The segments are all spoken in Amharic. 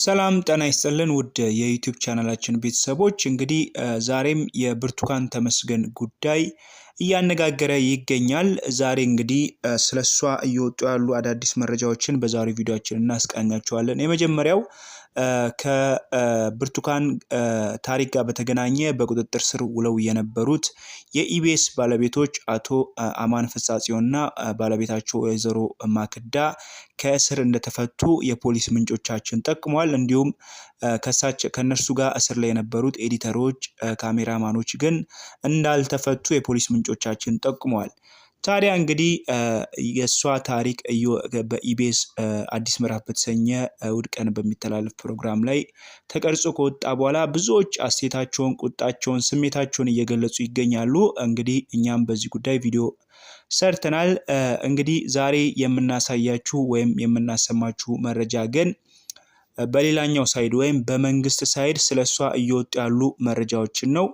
ሰላም ጤና ይስጥልን ውድ የ YouTube ቻናላችን ቤተሰቦች፣ እንግዲህ ዛሬም የብርቱካን ተመስገን ጉዳይ እያነጋገረ ይገኛል። ዛሬ እንግዲህ ስለሷ እየወጡ ያሉ አዳዲስ መረጃዎችን በዛሬው ቪዲዮአችን እናስቃኛቸዋለን። የመጀመሪያው ከብርቱካን ታሪክ ጋር በተገናኘ በቁጥጥር ስር ውለው የነበሩት የኢቢኤስ ባለቤቶች አቶ አማን ፍሳጽዮንና ባለቤታቸው ወይዘሮ ማክዳ ከእስር እንደተፈቱ የፖሊስ ምንጮቻችን ጠቅመዋል። እንዲሁም ከእነርሱ ጋር እስር ላይ የነበሩት ኤዲተሮች፣ ካሜራማኖች ግን እንዳልተፈቱ የፖሊስ ምንጮቻችን ጠቁመዋል። ታዲያ እንግዲህ የእሷ ታሪክ በኢቢኤስ አዲስ ምዕራፍ በተሰኘ እሁድ ቀን በሚተላለፍ ፕሮግራም ላይ ተቀርጾ ከወጣ በኋላ ብዙዎች አስተያየታቸውን፣ ቁጣቸውን፣ ስሜታቸውን እየገለጹ ይገኛሉ። እንግዲህ እኛም በዚህ ጉዳይ ቪዲዮ ሰርተናል። እንግዲህ ዛሬ የምናሳያችሁ ወይም የምናሰማችሁ መረጃ ግን በሌላኛው side ወይም በመንግስት side ስለሷ እየወጡ ያሉ መረጃዎችን ነው።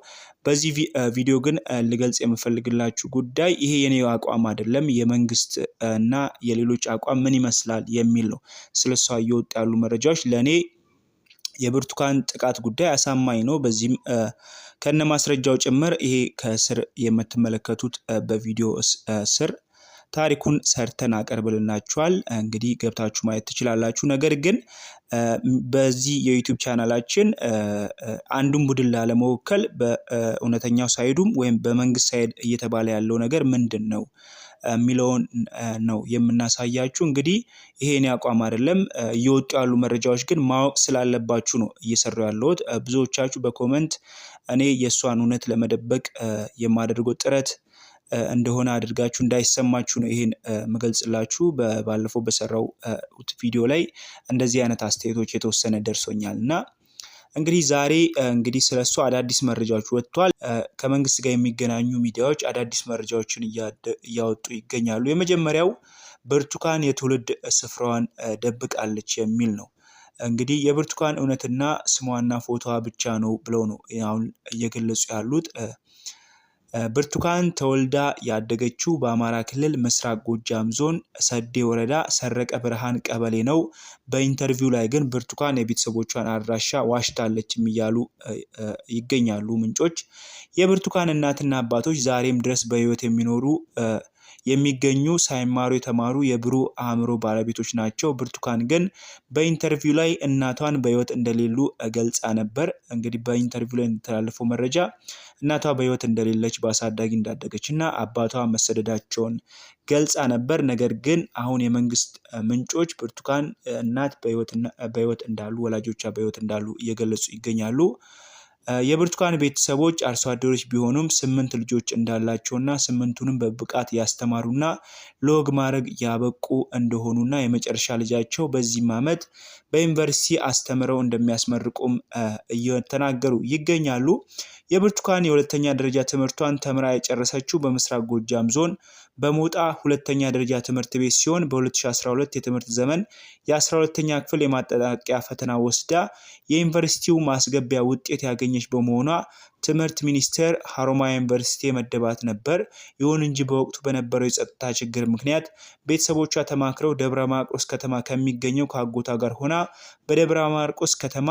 በዚህ ቪዲዮ ግን ልገልጽ የምፈልግላችሁ ጉዳይ ይሄ የኔ አቋም አይደለም፣ የመንግስት እና የሌሎች አቋም ምን ይመስላል የሚል ነው። ስለሷ እየወጡ ያሉ መረጃዎች ለእኔ የብርቱካን ጥቃት ጉዳይ አሳማኝ ነው። በዚህም ከነ ማስረጃው ጭምር ይሄ ከስር የምትመለከቱት በቪዲዮ ስር ታሪኩን ሰርተን አቀርብልናችኋል። እንግዲህ ገብታችሁ ማየት ትችላላችሁ። ነገር ግን በዚህ የ YouTube ቻናላችን አንዱን ቡድን ላለመወከል በእውነተኛው side ኡም ወይም በመንግስት side እየተባለ ያለው ነገር ምንድን ነው የሚለውን ነው የምናሳያችሁ። እንግዲህ ይሄ የኔ አቋም አይደለም። እየወጡ ያሉ መረጃዎች ግን ማወቅ ስላለባችሁ ነው እየሰሩ ያለሁት። ብዙዎቻችሁ በ comment እኔ የእሷን እውነት ለመደበቅ የማደርገው ጥረት እንደሆነ አድርጋችሁ እንዳይሰማችሁ ነው ይሄን ምገልጽላችሁ። ባለፈው በሰራው ቪዲዮ ላይ እንደዚህ አይነት አስተያየቶች የተወሰነ ደርሶኛል እና እንግዲህ ዛሬ እንግዲህ ስለሱ አዳዲስ መረጃዎች ወጥቷል። ከመንግስት ጋር የሚገናኙ ሚዲያዎች አዳዲስ መረጃዎችን እያወጡ ይገኛሉ። የመጀመሪያው ብርቱካን የትውልድ ስፍራዋን ደብቃለች የሚል ነው። እንግዲህ የብርቱካን እውነትና ስሟና ፎቶዋ ብቻ ነው ብለው ነው አሁን እየገለጹ ያሉት። ብርቱካን ተወልዳ ያደገችው በአማራ ክልል ምስራቅ ጎጃም ዞን ሰዴ ወረዳ ሰረቀ ብርሃን ቀበሌ ነው። በ interview ላይ ግን ብርቱካን የቤተሰቦቿን አድራሻ ዋሽታለችም እያሉ ይገኛሉ ምንጮች። የብርቱካን እናትና አባቶች ዛሬም ድረስ በሕይወት የሚኖሩ የሚገኙ ሳይማሩ የተማሩ የብሩህ አእምሮ ባለቤቶች ናቸው። ብርቱካን ግን በ interview ላይ እናቷን በሕይወት እንደሌሉ ገልጻ ነበር። እንግዲህ በ interview ላይ እንደተላለፈው መረጃ እናቷ በሕይወት እንደሌለች፣ በአሳዳጊ እንዳደገች እና አባቷ መሰደዳቸውን ገልጻ ነበር። ነገር ግን አሁን የመንግስት ምንጮች ብርቱካን እናት በሕይወት እንዳሉ፣ ወላጆቿ በሕይወት እንዳሉ እየገለጹ ይገኛሉ። የብርቱካን ቤተሰቦች አርሶ አደሮች ቢሆኑም 8 ልጆች እንዳላቸውና 8ቱንም በብቃት ያስተማሩና ለወግ ማዕረግ ያበቁ እንደሆኑና የመጨረሻ ልጃቸው በዚህም ዓመት በዩኒቨርሲቲ አስተምረው እንደሚያስመርቁም እየተናገሩ ይገኛሉ። የብርቱካን የሁለተኛ ደረጃ ትምህርቷን ተምራ የጨረሰችው በምስራቅ ጎጃም ዞን በሞጣ ሁለተኛ ደረጃ ትምህርት ቤት ሲሆን በ2012 የትምህርት ዘመን የ12ኛ ክፍል የማጠናቀቂያ ፈተና ወስዳ የዩኒቨርሲቲው ማስገቢያ ውጤት ያገኘች በመሆኗ ትምህርት ሚኒስቴር ሀሮማያ ዩኒቨርሲቲ የመደባት ነበር። ይሁን እንጂ በወቅቱ በነበረው የጸጥታ ችግር ምክንያት ቤተሰቦቿ ተማክረው ደብረ ማርቆስ ከተማ ከሚገኘው ከአጎቷ ጋር ሆና በደብረ ማርቆስ ከተማ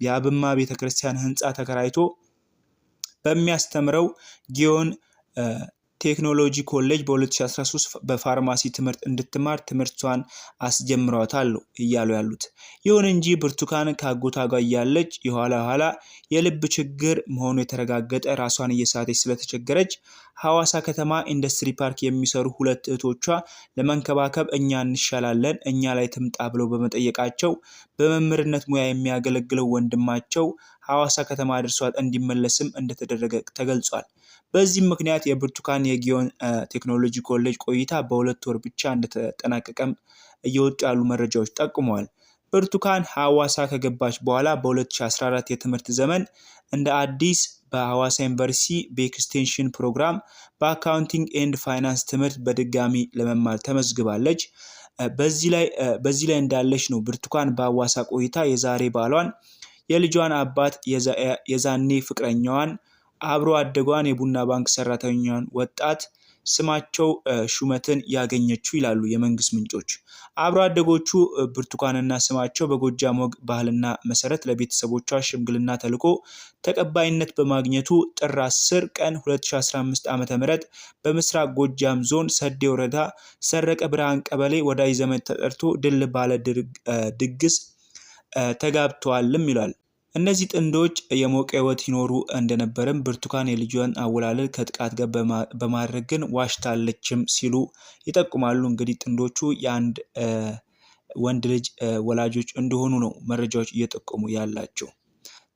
የአብማ ቤተክርስቲያን ህንፃ ተከራይቶ በሚያስተምረው ጊዮን ቴክኖሎጂ ኮሌጅ በ2013 በፋርማሲ ትምህርት እንድትማር ትምህርቷን አስጀምረዋታል እያሉ ያሉት። ይሁን እንጂ ብርቱካን ከአጎቷ ጋር እያለች የኋላ ኋላ የልብ ችግር መሆኑ የተረጋገጠ ራሷን እየሳተች ስለተቸገረች ሐዋሳ ከተማ ኢንዱስትሪ ፓርክ የሚሰሩ ሁለት እህቶቿ ለመንከባከብ እኛ እንሻላለን እኛ ላይ ትምጣ ብለው በመጠየቃቸው በመምህርነት ሙያ የሚያገለግለው ወንድማቸው ሐዋሳ ከተማ አድርሷት እንዲመለስም እንደተደረገ ተገልጿል። በዚህም ምክንያት የብርቱካን የጊዮን ቴክኖሎጂ ኮሌጅ ቆይታ በ2 ወር ብቻ እንደተጠናቀቀም እየወጡ ያሉ መረጃዎች ጠቁመዋል። ብርቱካን ሐዋሳ ከገባች በኋላ በ2014 የትምህርት ዘመን እንደ አዲስ በሐዋሳ ዩኒቨርሲቲ በ extension ፕሮግራም በ accounting and finance ትምህርት በድጋሚ ለመማር ተመዝግባለች። በዚህ ላይ እንዳለች ነው ብርቱካን በሐዋሳ ቆይታ የዛሬ ባሏን፣ የልጇን አባት፣ የዛኔ ፍቅረኛዋን፣ አብሮ አደጓን የቡና ባንክ ሰራተኛዋን ወጣት ስማቸው ሹመትን ያገኘችው ይላሉ የመንግስት ምንጮች። አብሮ አደጎቹ ብርቱካንና ስማቸው በጎጃም ወግ ባህልና መሰረት ለቤተሰቦቿ ሽምግልና ተልኮ ተቀባይነት በማግኘቱ ጥር 10 ቀን 2015 ዓ.ም በምስራቅ ጎጃም ዞን ሰዴ ወረዳ ሰረቀ ብርሃን ቀበሌ ወዳጅ ዘመድ ተጠርቶ ድል ባለ ድግስ ተጋብተዋልም ይሏል። እነዚህ ጥንዶች የሞቀ ህይወት ይኖሩ እንደነበረም ብርቱካን የልጇን አወላለድ ከጥቃት ጋር በማድረግ ግን ዋሽታለችም ሲሉ ይጠቁማሉ። እንግዲህ ጥንዶቹ የአንድ ወንድ ልጅ ወላጆች እንደሆኑ ነው መረጃዎች እየጠቆሙ ያላቸው።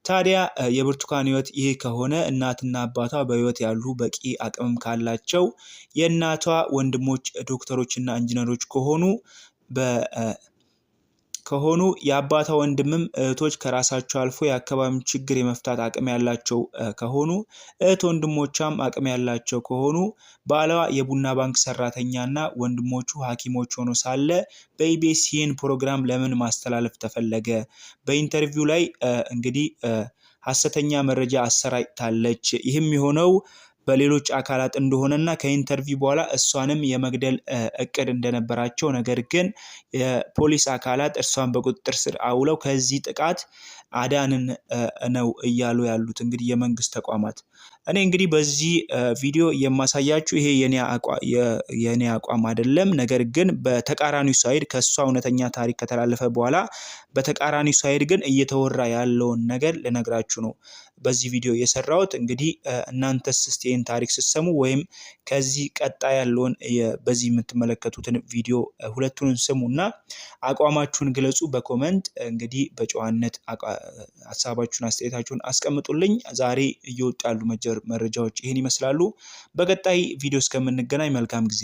ታዲያ የብርቱካን ህይወት ይህ ከሆነ እናትና አባቷ በህይወት ያሉ በቂ አቅምም ካላቸው፣ የእናቷ ወንድሞች ዶክተሮችና ኢንጂነሮች ከሆኑ፣ የአባቷ ወንድምም እህቶች ከራሳቸው አልፎ የአካባቢውን ችግር የመፍታት አቅም ያላቸው ከሆኑ፣ እህት ወንድሞቿም አቅም ያላቸው ከሆኑ፣ ባሏ የቡና ባንክ ሰራተኛና ወንድሞቹ ሐኪሞች ሆኖ ሳለ በኢቢኤስ ይህን ፕሮግራም ለምን ማስተላለፍ ተፈለገ? በ interview ላይ እንግዲህ ሀሰተኛ መረጃ አሰራጭታለች። ይህም የሆነው በሌሎች አካላት እንደሆነና ከ interview በኋላ እሷንም የመግደል እቅድ እንደነበራቸው፣ ነገር ግን የፖሊስ አካላት እርሷን በቁጥጥር ስር አውለው ከዚህ ጥቃት አዳንን ነው እያሉ ያሉት እንግዲህ የመንግስት ተቋማት። እኔ እንግዲህ በዚህ ቪዲዮ የማሳያችሁ ይሄ የኔ አቋም አይደለም። ነገር ግን በተቃራኒው side ከእሷ እውነተኛ ታሪክ ከተላለፈ በኋላ በተቃራኒው side ግን እየተወራ ያለውን ነገር ልነግራችሁ ነው በዚህ ቪዲዮ የሰራሁት። እንግዲህ እናንተስ እስቲ ይህን ታሪክ ስትሰሙ ወይም ከዚህ ቀጣይ ያለውን በዚህ የምትመለከቱትን ቪዲዮ ሁለቱን ስሙና አቋማችሁን ግለጹ በ comment። እንግዲህ በጨዋነት ሀሳባችሁን አስተያየታችሁን አስቀምጡልኝ። ዛሬ እየወጡ ያሉ መረጃዎች ይህን ይመስላሉ። በቀጣይ ቪዲዮ እስከምንገናኝ መልካም ጊዜ።